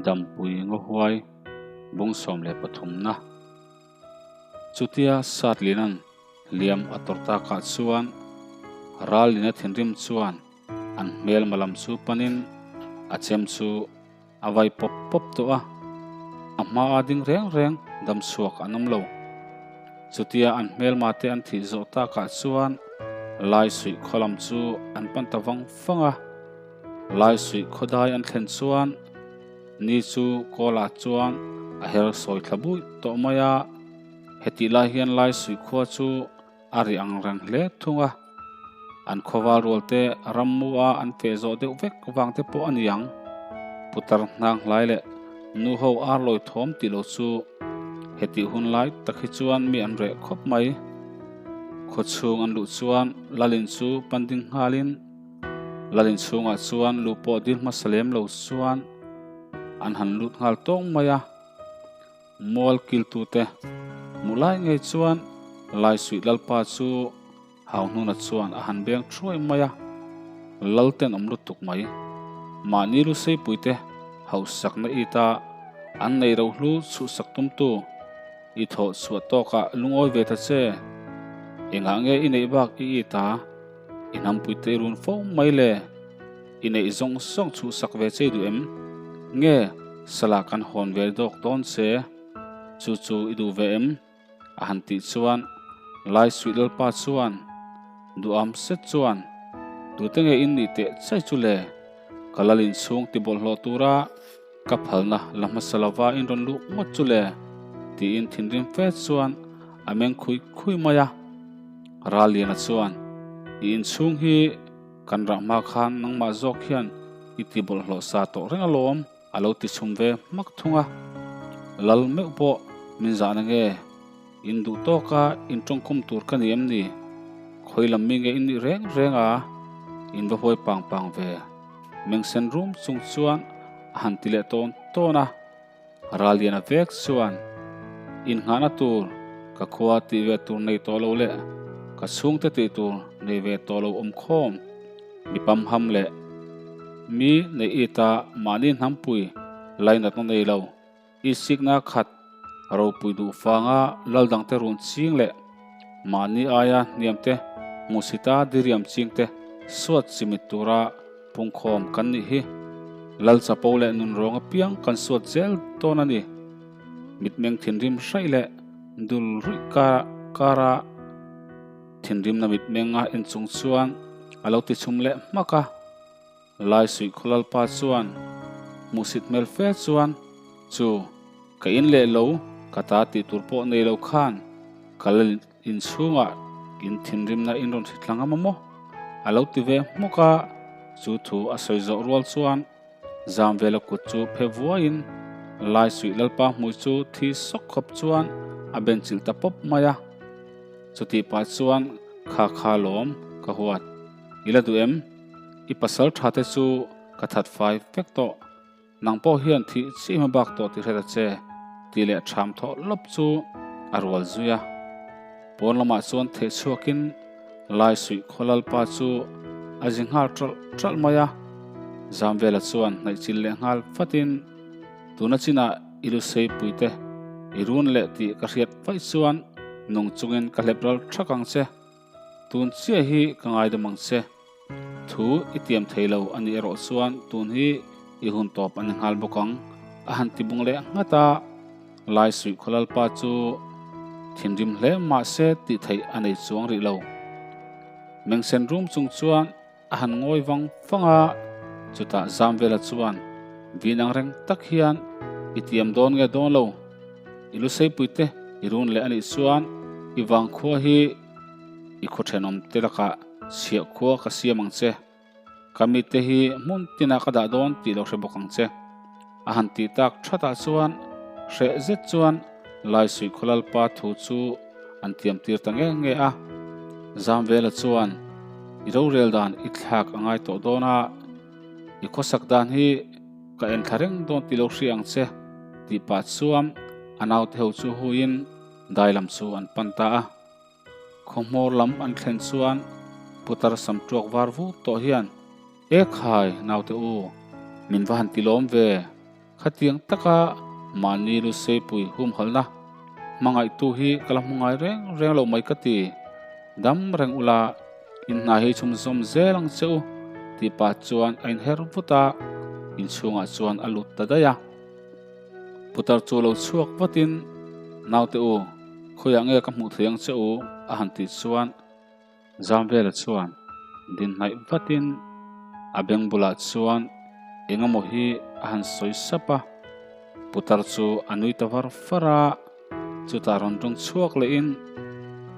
Dampui Ngawhuai bung 13 na. Chutia Satlina'n hliam a tawrh takah chuan Rallina thinrim chuan an hmelma lam chu panin a chem chu a vai pawp pawp tawh a, a hmaa ding reng reng dam chhuak an awm lo. Chutia an hmelma te an thih zawh takah chuan Lai suih khaw lam chu an pan ta vang vang a. Lai suih khaw dai an thlen chuan ni chu kawlah chuan a her sawi thla buih tawh mai a, hetih lai hian Lai suih khua chu a ri ang reng hle thung a, an khawval rual te rammu a an feh zawh deuh vek vang te pawh a ni ang. Putar hnang hlai leh nu ho ar lawi thawm tih lo chu hetih hun lai tak hi chuan mi an reh khawp mai. Khawchhung an luh chuan Lalin chu pan ding nghalin Lalin chhungah chuan luh pawh dil hmasa lem lo chuan an han lut nghal tawng mai a. Mual kiltute hmuh lai ngei chuan Laisuih Lalpa chu Hauhnuna chuan a han beng thuai mai a, Lal tenawm lutuk mai. Mahni luseipuite hauhsakna ita an nei rohlu chhuhsak tumtu i thawh chhuah tawkah lungawi ve ta che. Engah nge i neih bak i ita i hnampuite i run fo mai le? I neih zawng zawng chhuhsak ve chei duh em? Nge salah kan hawn ve dawk dawn che? Chu chu i duh ve em? A han tih chuan Lai Suih Lalpa chuan duham set chuan, Tute nge in nih teh chai chu le? Ka lal inchhung ti bawlhhlawh tura ka phalna la hmasa lova in rawn luh ngawt chu le? Tiin thinrim fe chuan a meng khui khui mai a. Ralliana chuan, I inchhung hi Kan rah hma khan nangmah zawk hian i ti bawlhhlawh sa tawh reng alawm, a lo ti chhum ve hmak thung a. Lal meuh pawh min zahna nge? In duh tawka in tawngkhum tur ka ni em ni? Khawi lam mi nge in nih reng reng a? In va huai pang pang ve. Mengsen rum chung chuan a han ti leh tawn tawn a. Ralliana vek chuan innghahna tur ka khua tih ve tur nei tawh lo leh ka chhungte tih tur nei ve tawh lo awm khawm mi pamham leh mi neih ita mahni hnampui lainatna nei lo isikna khat ropui duh fanga lal dangte run ching leh mahni aia hniamte hmuhsita diriam chingte suat chimit tura Pungkhawm kan nih hi Lal Chapo leh Nunrawng apiang kan suat zel dawn a ni. Mitmeng thinrim hraih leh dul ruih kara thinrimna mitmenga en chung chuan a lo ti chhum leh hmak a. Lai suih khaw Lalpa chuan hmuhsit hmel fe chuan chu ka in leh lo ka ta tih tur pawh nei lo khan ka la Inchhungah in thinrimna in rawn hritlang a maw? A lo ti ve hmawk a, chu thu a sawi zawh rual chuan Zamvela kut chu phe vuaiin Lai suih Lalpa hmui chu thi sawk khawp chuan a ben chilh ta pawp mai a. Chutih pah chuan Kha kha lawm ka huat i la duh em? I pasal tha te chu ka that fai vek tawh. Nang pawh hian thih chiah hma bak tawh tih hret a che, tih leh ṭham thawh lawp chu a rual zui a. Pawn lamah chuan theh chhuakin Lai suih khaw Lalpa chu a zi nghal ṭalh ṭalh mai a. Zamvela chuan hnaih chil leh nghal fatin, Tuna chinah i lu seipui te i run leh tih ka hriat vaih chuan nung chungin ka hlep ral ṭhak ang che. Tun chiah hi ka ngaidam ang che. Thu i tiam thei lo a nih erawh chuan tun hi i hun tawp a ni nghal bawk ang, a han ti bung leh nghat a. Lai suih khaw Lalpa chu thinrim hle mah se tih theih a nei chuang rih lo. Mengsen rum chung chuan a han ngawi vang vang a, chutah Zamvela chuan vin ang reng tak hian i tiam dawn nge dawn lo, i lu seipui te i run leh a nih chuan i vangkhua hi i khaw thenawm te lakah chhiah khua ka siam ang che, ka mite hi hmun tinah ka dah dawn tih lo hre bawk ang che. A han tih tak thatah chuan hreh zet chuan Lai suih khaw Lalpa thu chu an tiam tir ta nge nge a. Zamvela chuan i rorel dan i thlak a ngai tawh dawn a, i khawsak dan hi ka en thla reng dawn tih lo hria ang che tih pah chuan a naute ho chu huiin dai lam chu an pan ta a. Khawhmawr lam an thlen chuan putar sam tuak var vut tawh hian, E khai, naute u, min va han ti lawm ve. Khatiang taka mahni luseipui humhalhna hmangaihtu hi ka la hmu ngai reng reng lo mai ka ti. Dam reng ula, in hna hi chhum zawm zel ang che u, tih pah chuan a inher vut a, inchhungah chuan a lut ta daih a. Putar chu lo chhuak vatin, Naute u, khawiah nge ka hmuh thei ang che u? a han tih chuan Zamvela chuan din hnaih vatin a beng bulah chuan eng emaw hi a han sawi sap a. Putar chu a nui ta var var a, chutah rawn tawng chhuak lehin,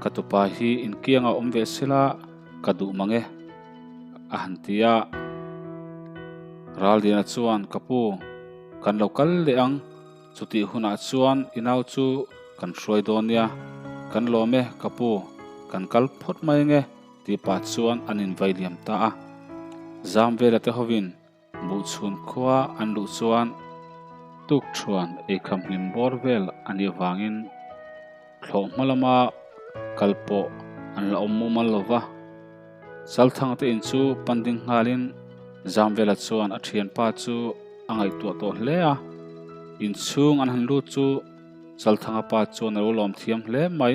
Ka tupa hi inkianga awm ve sela ka duh mang e, a han ti a. Raldiana chuan, Ka pu, kan lo kal leh ang. Chutih hunah chuan i nau chu kan hruai dawn nia, kan lawm e ka pu, kan kal phawt mai ange tih pah chuan an invai liam ta a. Zamvela te hovin Buhchhun khua an luh chuan tukthuan eikham hlim bawr vel a nih avangin thlawh hma lama kal pawh an la awm mumal lo va. Chalthang te in chu pan ding nghalin Zamvela chuan a thianpa chu a ngaihtuah tawh hle a. Inchhung an han lut chu Chalthanga pa chuan a lo lawm thiam hle mai.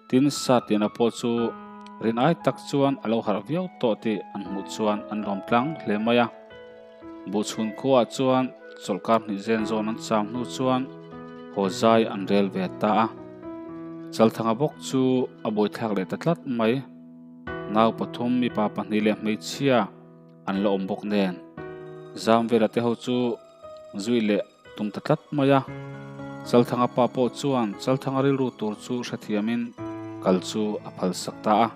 Tin, Satiana pawh chu rin ai tak chuan a lo harh viau tawh tih an hmuh chuan an lawm tlang hle mai a. Buhchhun khuaah chuan chawlhkar hnih zen zawn an cham hnu chuan haw zai an rel ve ta a. Chalthanga bawk chu a buaithlak leh ta tlat mai. Nau pathum mipa pahnih leh hmeichhia an la awm bawk nen Zamvela te ho chu zui leh tum ta tlat mai a. Chalthanga pa pawh chuan Chalthanga rilru tur chu hrethiamin kal chu a phalsak ta a.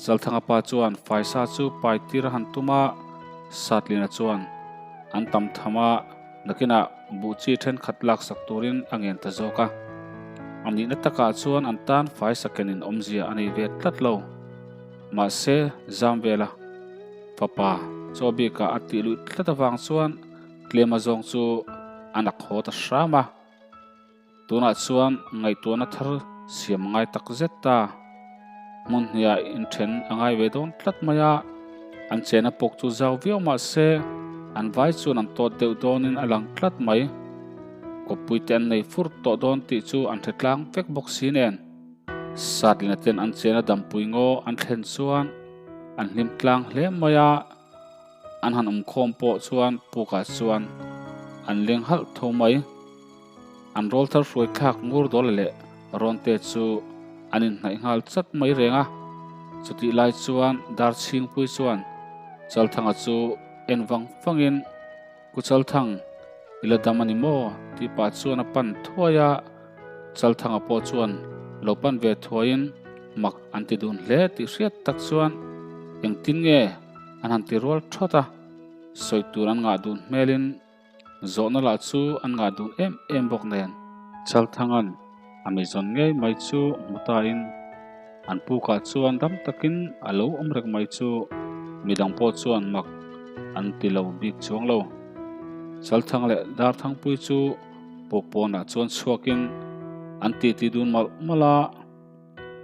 Chalthanga pa chuan faisa chu pai tir a han tum a, Satlina chuan an tam tham a, nakinah buh chi thenkhat laksak turin a ngen ta zawk a. A nihna takah chuan an tan faisa kenin awmzia a nei ve tlat lo. Mahse, Zamvela fapa chaw bikah a tih luih tlat avang chuan tlema zawng chu a nak haw ta hram a. Tunah chuan ngaihtuahna thar siam ngai tak zet ta. Hmun hniah inthen a ngai ve dawn tlat mai a, an chena pawk chu zau viau mah se an vai chuan an tawt deuh dawnin a lang tlat mai. Kawppui te an nei fur tawh dawn tih chu an hre tlang vek bawk si nen. Satlina ten an chena dampui ngaw an thlen chuan an hlim tlang hle mai a. An han awm khawm pawh chuan pukah chuan an leng halh tho mai. An rawl thar hruai thlak ngur dawl leh rawnte chu an inhnaih nghal chat mai reng a. Chutih lai chuan Darchhingpui chuan Chalthanga chu en vang vangin, Ku Chalthang, i la dam a ni maw? tih pah chuan a pan thuai a. Chalthanga pawh chuan lo pan ve thuaiin mak an ti dun hle tih hriat tak chuan engtin nge an han ti rual thawt a, sawi tur an ngah dun hmelin zawhna lah chu an ngah dun em em bawk nen. Chalthanga'n a mi zawn ngei mai chu hmu tain an pukah chuan dam takin a lo awm reng mai chu midang pawh chuan mak an ti lo bik chuang lo. Chalthang leh Darthangpui chu puk pawnah chuan chhuakin an titi dun malh malh a.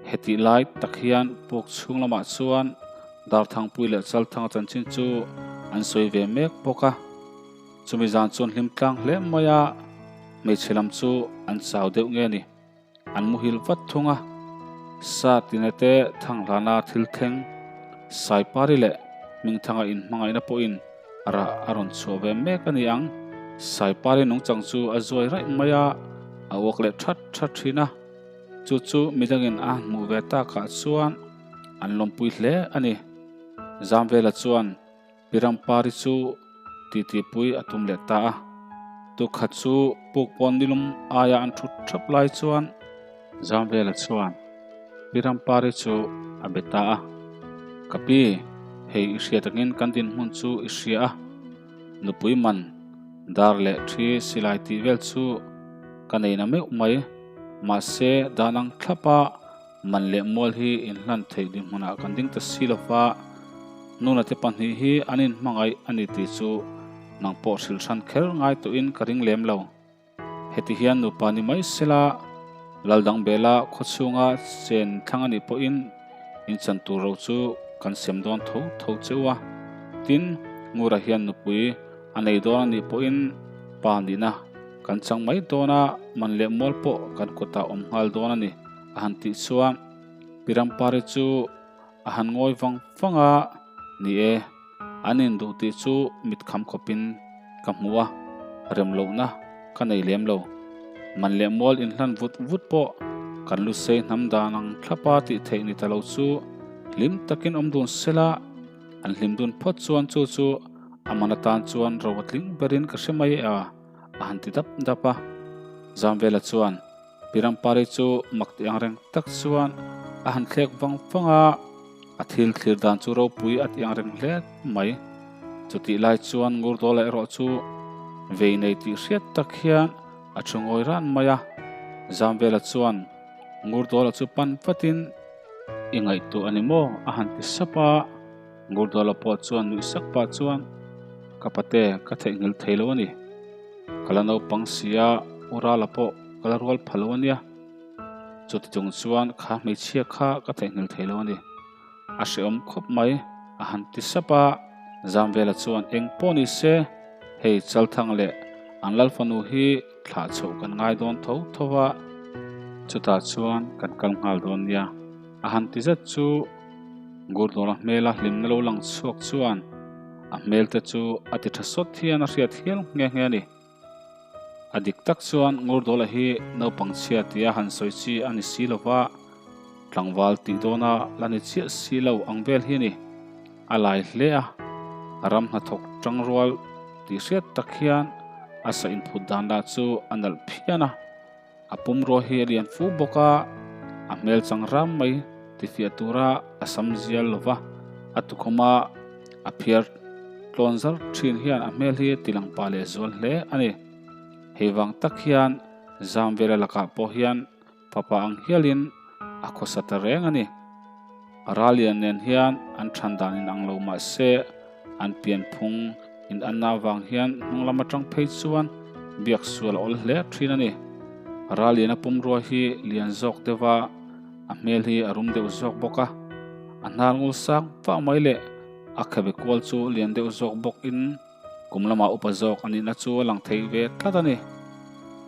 Hetih lai tak hian puk chhung lamah chuan Darthangpui leh Chalthanga chanchin chu an sawi ve mek bawk a. Chumi zan chuan hlim tlang hle mai a, hmeichhe lam chu an chau deuh nge ni, an muhil vat thung a. Sa tina te Thanghlana thil thleng Saipari leh Hmingthanga inhmangaihna pawhin rah a rawn chhuah ve mek a ni ang. Saipari nungchang chu a zuai raih mai a, a uak leh that that thin a. Chu chu midangin a hmuh ve takah chuan an lawmpui hle a ni. Zamvela chuan Pirampari chu titipui a tum leh ta a. Tukhat chu puk pawn nilum aia an thut thap lai chuan Zamvela chuan Pirampari chu a be ta a. Ka pi, hei i hriat angin kan dinhmun chu i hria a. Nupui man, dar leh thi silai tih vel chu ka nei na meuh mai. Mahse, dan ang thlapa man leh mual hi inhlan theih dinhmunah kan ding ta si lo va, nuna te pahnih hi an inhmangaih a ni tih chu nang pawh hrilh hran kher ngai tawhin ka ring lem lo. Heti hian nupa ni mai sela, Laldang Bela khawchhunga chen thlang a nih pawhin inchan tur ro chu kan sem dawn tho tho cheu a. Tin, Ngura hian nupui a nei dawn a nih pawhin. Pa nihna kan chang mai dawn a, man leh mual pawh kan kutah awm nghal dawn a ni, a han tih chuan Pi Rampari chu a han ngawi vang vang a, Ni e, an induh tih chu mit kham khawpin ka hmu a, rem lohna ka nei lem lo. Man leh mual inhlan vut vut pawh kan lu sei hnam dan ang thlapa tih theih ni ta lo chu hlim takin awm dun sela, An hlim dun phawt chuan chu chu a man atan chuan ro a tling berin ka hre mai a, a han ti dap dap a. Zamvela chuan Pirampari chu mak ti angreng tak chuan a han thlek vang vang a, a thil thlir dan chu ropui a ti angreng hle mai. Chutih lai chuan Ngurdawla erawh chu vei nei tih hriat tak hian a thu ngawi ran mai a. Zamvela chuan Ngurdawla chu pan vatin, I ngaihtuah a ni maw? a han ti sap a, Ngurdawla pawh chuan nuih sak pah chuan, Ka pate, ka theihnghilh thei lo a ni. Ka la naupang si a, U Rala pawh ka la rual pha lo a nia. Chuti chung chuan kha hmeichhia kha ka theihnghilh thei lo a ni. A hrehawm khawp mai, a han ti sap a, Zamvela chuan eng pawh ni se, hei Chalthang leh an Lalfanu hi thlah chhoh kan ngai dawn tho tho a, chutah chuan kan kal nghal dawn nia, a han ti zet chu Gurdawra hmela hlimna lo lang chhuak chuan a hmel te chu a ti tha sawt hian a hriat hial nghe nghe a ni. A dik tak chuan Ngurdawla hi naupang chhia tia han sawi chi a ni si lova, tlangval tih dawna la ni chiah si lo ang vel hi a ni. A lai hle a, ram hnathawk tangrual tih hriat tak hian a sa inphut dan lah chu a nalh phian a, a pumrua hi a lian fu bawk a, a hmel chang ram mai tifiah tura a sam zial lova, a tukhuma a phiar tlawn zar thin hian a hmel hi tilang pah leh zual hle a ni. Hei vang tak hian Zamvela lakah pawh hian Fapa ang hialin a khawsa ta reng a ni. Ralian nen hian an than dan in ang lo mah se an pianphung in anna avang hian hnung lam atang phei chuan biak sual a awl hle thin a ni. Raliana pumrua hi lian zawk deuh a, a hmel hi a rum deuh zawk bawk a, a hnar ngul sang vah mai leh a khabe kual chu lian deuh zawk bawk in Kum lamah upa zawk a nihna chu a lang thei ve tlat a ni.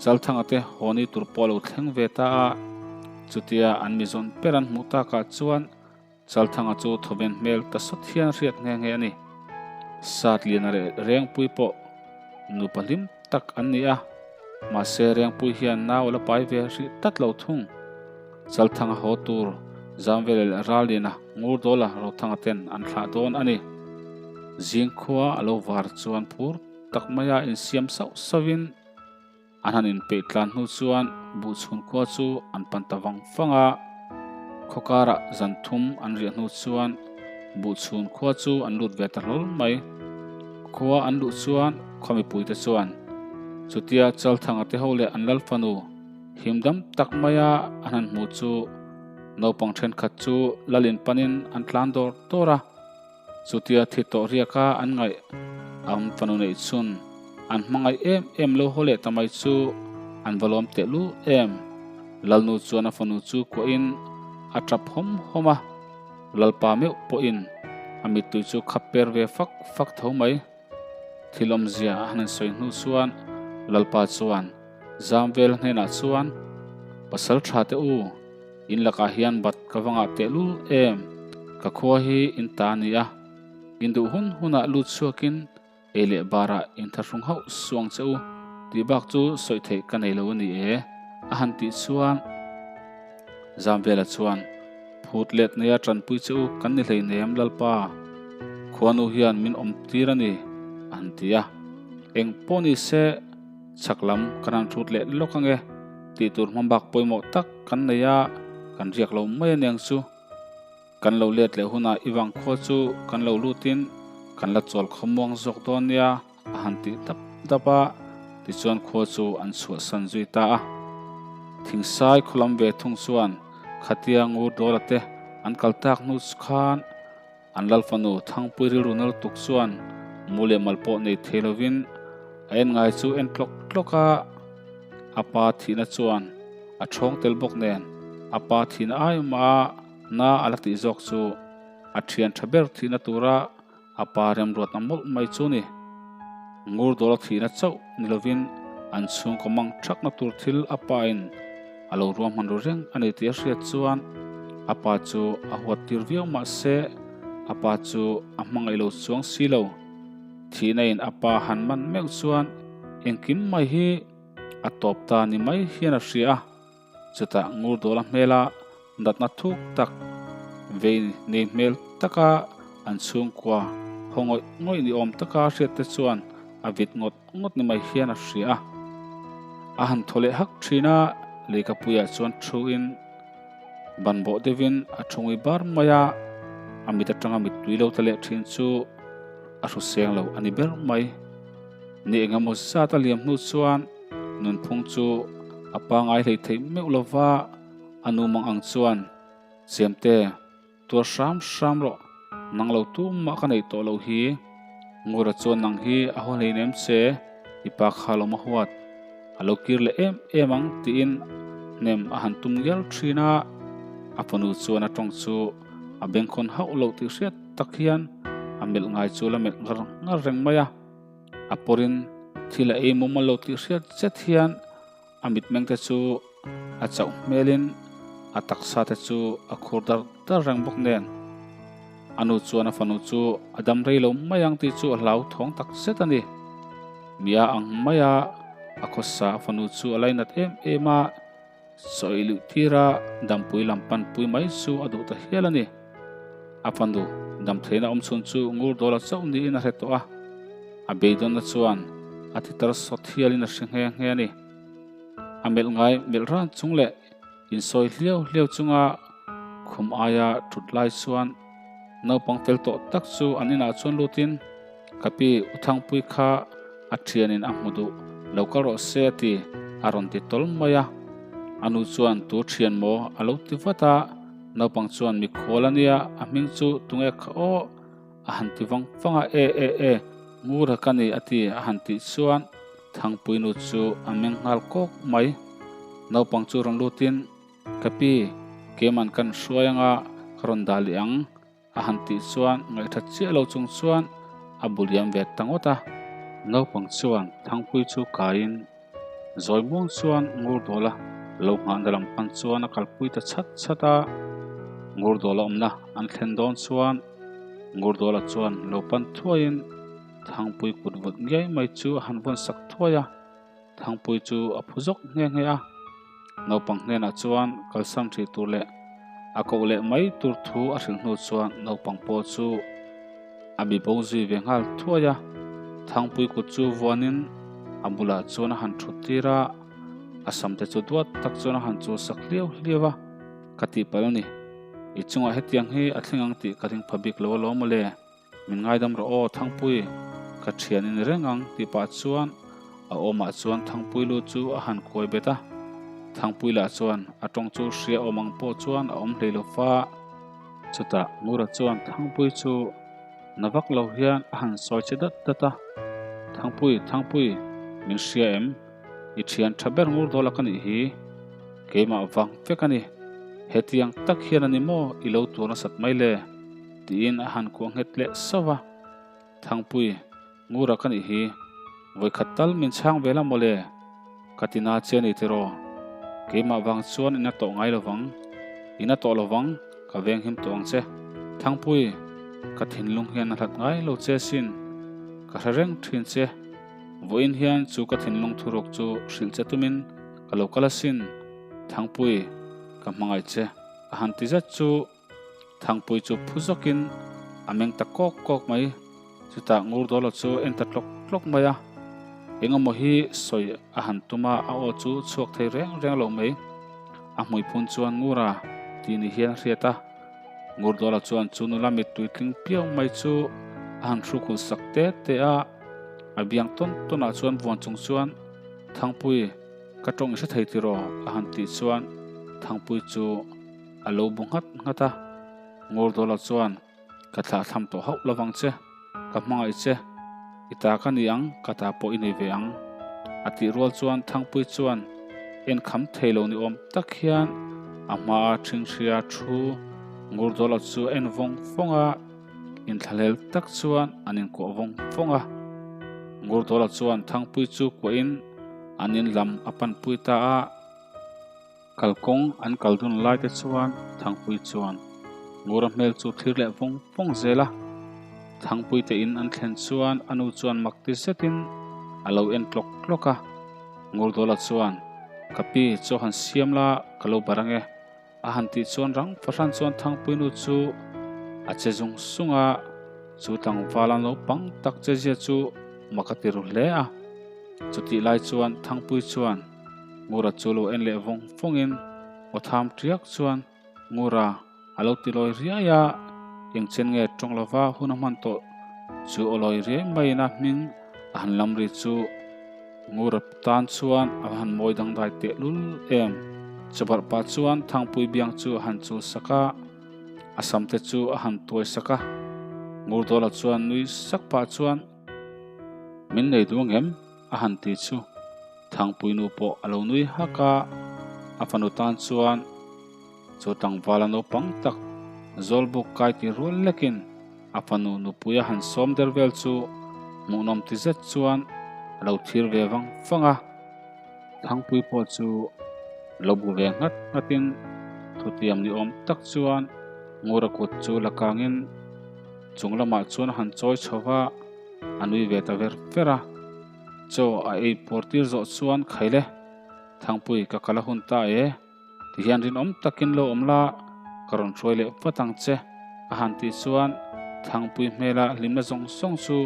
Chalthanga te haw ni tur pawh a lo thleng ve ta a, chutia an mi zawn ber an hmuh takah chuan Chalthanga chu thawven hmel ta sawt hian a hriat nghe nghe a ni. Satliana leh Rengpui pawh nupa hlim tak an ni a, mahse Rengpui hian nau a la pai ve hrih tlat lo thung. Chalthanga haw tur Zamvela leh Ralliana Ngurdawla Rothanga ten an thlah dawn a ni. Zingkhua a lo var chuan phur tak maia insiam sauh sauhin an han inpeih tlan hnu chuan Buhchhun khua chu an pan ta vang vang a. Khaw karah zan thum an riah hnu chuan Buhchhun khua chu an lut ve ta hlawl mai. Khua an luh chuan khaw mipuite chuan chutia Chalthanga te ho leh an Lalfanu Himdam tak maia an han hmuh chu naupang thenkhat chu lalin panin an tlan dawr dawr a, chutia thi tawh riaka an ngaih ang fanu neih chhun an hmangaih em em lo haw leh ta mai chu an va lawm teh lu em. Lalnu chuan a fanu chu kuahin a tap hawm hawm a, Lalpa meuh pawhin a mittui chu khap per ve fak fak tho mai. Thil awmzia a han insawi hnu chuan Lalpa chuan Zamvela hnenah chuan, Pasal tha teh u, in lakah hian bat ka va ngah tehlul em? Ka khua hi in ta a ni a, in duh hun hunah lut chhuakin ei leh barah in thahrung hauh suang che u tih bak chu sawi theih ka nei lo a ni e, a han tih chuan Zamvela chuan, Phut let neia tanpui che u kan ni hleinem Lalpa, khuanu hian min awm tir a ni, a han ti a. Eng pawh ni se, chhak lam kan han hrut leh lawk ange tih tur hma bak pawimawh tak kan nei a, kan riak lo mai a niang chu. Kan lo let leh hunah i vang khua chu kan lo lutin kan la chawl khawmuang zawk dawn nia, a han tih dap dap a, tichuan khua chu an chhuahsan zui ta a. Thingsai khawlam ve thung chuan khatia ngur dawla te an kal tak hnu khan an Lalfanu Thangpui rilru na lutuk chuan mu leh mal pawh nei thei lovin a en ngai chu en tlawk tlawk a, a pa thihna chuan a thawng tel bawk nen a pa thihna ai mah a na a la tih zawk chu a thian tha ber thihna tura A pa remruatna mawlh mai chu ni. Ngurdawla thihna chauh ni lovin an chhungkaw mang thakna tur thil a pa in a lo ruahman ru reng a ni tih a hriat chuan a pa chu a huat tir viau mah se a pa chu a hmangaih lo chuang si lo. Thihna in a pa han man meuh chuan engkim mai hi a tawp ta ni mai hian a hria a. Chutah Ngurdawla hmela natna thuk tak vei nei hmel taka an chhungkua haw ngawih ngawih ni awm taka hriat te chuan a vit ngawt ngawt ni mai hian a hria a. A han thaw leh hak thin a, leikapuiah chuan thu in ban bawh deuhin a thu ngui bar mai a, a mit atanga mittui lo ta leh thin chu a hru seng lo a ni ber mai. Ni engemaw zat a liam hnu chuan Nunphung chu a pangai hlei theih meuh lova, a nu mang ang chuan, Chemte, tuar hram hram rawh, nang lo tumah ka neih tawh loh hi. Ngura chuan nang hi a haw hlei nem che, i pa kha lo ma huat, a lo kir leh em em ang tiin hnem a han tum ngial thin a. A fanu chuan a tawng chu a bengkhawn hauh loh tih hriat tak hian a melh ngai chu la melh ngar ngar reng mai a. A pawrin thil a ei mum a lo tih hriat zet hian a mitmeng te chu a chauh hmelin a taksa te chu a khur dar dar reng bawk nen. A nu chuan a fanu chu a dam rei lo mai ang tih chu a hlau thawng tak zet a ni. Mia ang maia a khawsa a fanu chu a lainat em em a, sawi luh tira dampui lam panpui mai chu a duh ta hial a ni. A fanu dam theihna awm chhun chu ngur dawla chauh niin a hre tawh a, a beidawnna chuan a ti tar sawt hialin a hre nghe nghe a ni. A melh ngai melh ran chung leh insawi hliau hliau chunga khum aia thut lai chuan naupang fel tawh tak chu an inah chuan lutin Ka pi U Thangpui kha a thianin a hmu duh lo kal rawh se a ti a rawn ti tawl mai a. A nu chuan tu thian maw a lo ti vat a, naupang chuan mikhual a nia a hming chu tunge kha aw a han ti vang vang a e e e Ngura ka ni a ti a han tih chuan Thangpui nu chu a meng nghal kawk mai. Naupang chu rawn lutin ka pi keiman kan hruai anga ka rawn dah leh ang A han tih chuan ngaihthat chiah lo chung chuan a bu liam ve ta ngawt a. Naupang chuan Thangpui chu kaiin zawi muang chuan Ngurdawla lo nghahna lam pan chuan a kalpui ta chhat chhat a. Ngurdawla awmna an thlen dawn chuan Ngurdawla chuan lo pan thuaiin Thangpui kut vawt ngei mai chu a han vawn sak thuai a. Thangpui chu a phu zawk nghe nghe a, naupang hnenah chuan kalsam ṭhi tur leh a koh leh mai tur thu a hrilh hnu chuan naupang pawh chu a mi bo zui ve nghal thuai a. Thangpui kut chu vuanin a bulah chuan a han ṭhut tir a, a samte chu duat tak chuan a han chul sak hliau hliau a, Ka tihpalh a ni, i chungah hetiang hi a thleng ang tih ka ring pha bik lo alawm mawle. Min ngaidam rawh aw Thangpui, ka thian i ni reng ang tih pah chuan a awmah chuan Thangpui lu chu a han kuai bet a. Thangpui lah chuan a tawng chu hria awm ang pawh chuan a awm hlei lo fa. Chutah Ngura chuan Thangpui chu na vak lo hian a han sawi che dat dat a, Thangpui, Thangpui, min hria em? I thian tha ber ngur dawl a ka nih hi, keimah vang vek a ni. Hetiang tak hian a ni maw i lo tuar nasat mai le? Tiin a han kuah nghet leh sauh a, Thangpui, Ngura ka nih hi, vawikhat tal min chhang ve la mawle, ka ti na che a ni tiraw? Keimah vang chuan ina tawh ngai lovang, ina tawh lovang, ka veng him tawh ang che. Thangpui, ka thinlung hian a hlat ngai lo che sin, ka hre reng thin che, vawiin hian chu ka thinlung thuruk chu hrilh che tumin ka lo kal asin, Thangpui, ka hmangaih che, a han ti zet chu. Thangpui chu phu zawkin a meng ta kawk kawk mai. Chutah Ngurdawla chu en ta tlawk tlawk mai a. Engemaw hi sawi a han tum a, a aw chu chhuak thei reng reng lo mai. A hmui phun chuan Ngura tih ni hian a hriat a. Ngurdawla chuan chu nula mittui tling piau mai chu a han hrukhul sak te te a. A biang tawn tawnah chuan vuan chung chuan Thangpui ka tawng i hre thei tiraw a han tih chuan Thangpui chu A lo bu nghat nghat a, Ngurdawla chuan, Ka thlah thlam tawh hauh lovang che, ka hmangaih che, i ta ka ni ang, ka ta pawh i nei ve ang. A tih rual chuan Thangpui chuan en kham thei lo ni awm tak hian a hmaa ṭhinghria thu Ngurdawla chu a en vawng vawng a, inthlahlel tak chuan an inkuah vawng vawng a. Ngurtawla chuan Thangpui chu kuahin an in lam a panpui ta a. Kalkawng an kal dun lai te chuan Thangpui chuan Ngura hmel chu thlir leh vawng vawng zel a. Thangpui te in an thlen chuan a nu chuan mak ti zetin a lo en tlawk tlawk a. Ngurdawla chuan, Ka pi, chaw han siam la, ka lo bar ange. A han tih chuan rang fahran chuan Thangpui nu chu a che zung zung a, chu tlangval a naupang tak che zia chu mak a ti ru hle a. Chutih lai chuan Thangpui chuan Ngura chu lo en leh vawng vawngin aw tham tiak chuan Ngura a lo ti lawi riai a, engchen nge tawng lova hun a hman tawh chu aw lawi riai maiin a hming a han lam ri chu Ngura tan chuan a han mawi dangdai tehlul em. Chabarh pa chuan Thangpui biang chu a han chul sak a, a sam te chu a han tuai sak a. Ngurdawla chuan nui sak pah chuan, Min nei duh angem? a han ti chu Thangpui nu pawh a lo nui hak a, a fanu tan chuan chu tlangval a naupang tak Zawlbuk kai ti rual lekin a fanu nupui a han sawm der vel chu hmuhnawm ti zet chuan a lo thlir ve vang vang a. Thangpui pawh chu lo bu ve nghat nghatin thutiam ni awm tak chuan Ngura kut chu la kangin chung lamah chuan a han chawi chho va, a nui ve ta ver ver a. Chaw a ei puar tir zawh chuan Khaile, Thangpui ka kal a hun ta e. Ti hian rinawm takin lo awm la, ka rawn hruai leh vat ang che, a han tih chuan Thangpui hmela hlimna zawng zawng chu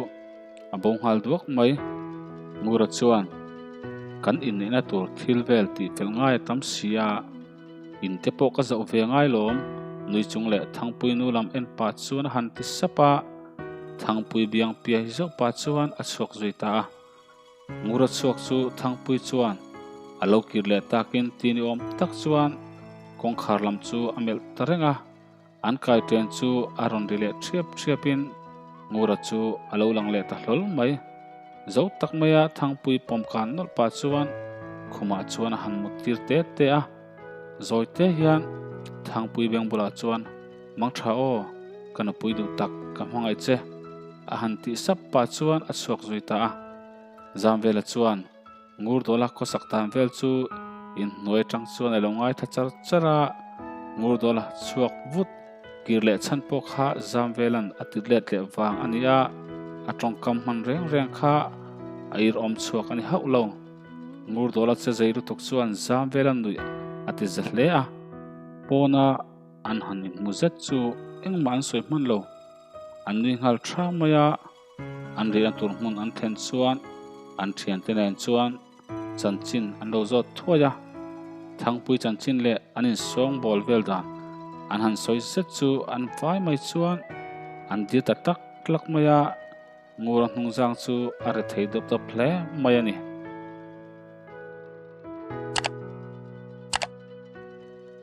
a bo nghal duak mai. Ngura chuan, Kan inneihna tur thil vel tih fel ngai a tam si a, in te pawh ka zoh ve ngai lawm, nui chung leh Thangpui nu lam en pah chuan a han ti sap a, Thangpui biang piai zauh pah chuan a chhuak zui ta a. Ngura chhuak chu Thangpui chuan a lo kir leh takin ti ni awm tak chuan kawngkhar lam chu a melh ta reng a, an kai ṭen chu a rawn ri leh ṭhiap ṭhiapin Ngura chu a lo lang leh ta hlawl mai. Zo tak maia Thangpui pawm kan nawlh pah chuan khumah chuan a han mut tir te te a, zawi te hian Thangpui beng bulah chuan Mangṭha aw, ka nupui duh tak, ka hmangaih che, a han tih sap pah chuan a chhuak zui ta a. Zamvela chuan Ngurdawla khawsak dan vel chu inhnuai atang chuan a lo ngaithla char char a, Ngurdawla chhuak vut kir leh chhan pawh kha Zamvela'n a tit let leh vang a ni a, a tawngkam hman reng reng kha a irawm chhuak a ni hauh lo. Ngurdawla che zei lutuk chuan Zamvela nuih a ti za hle a, pawna An han inhmu zet chu engmah an sawi hman lo. An nui nghal tha mai a, an riahna tur hmun an thlen chuan an thiante nen chuan chanchin an lo zawt thuai a. Thangpui chanchin leh an insawng bawl vel dan an han sawi zet chu an vai mai chuan an dir ta tak tlak mai a, Ngura hnungzang chu a rethei dawp dawp hle mai a ni.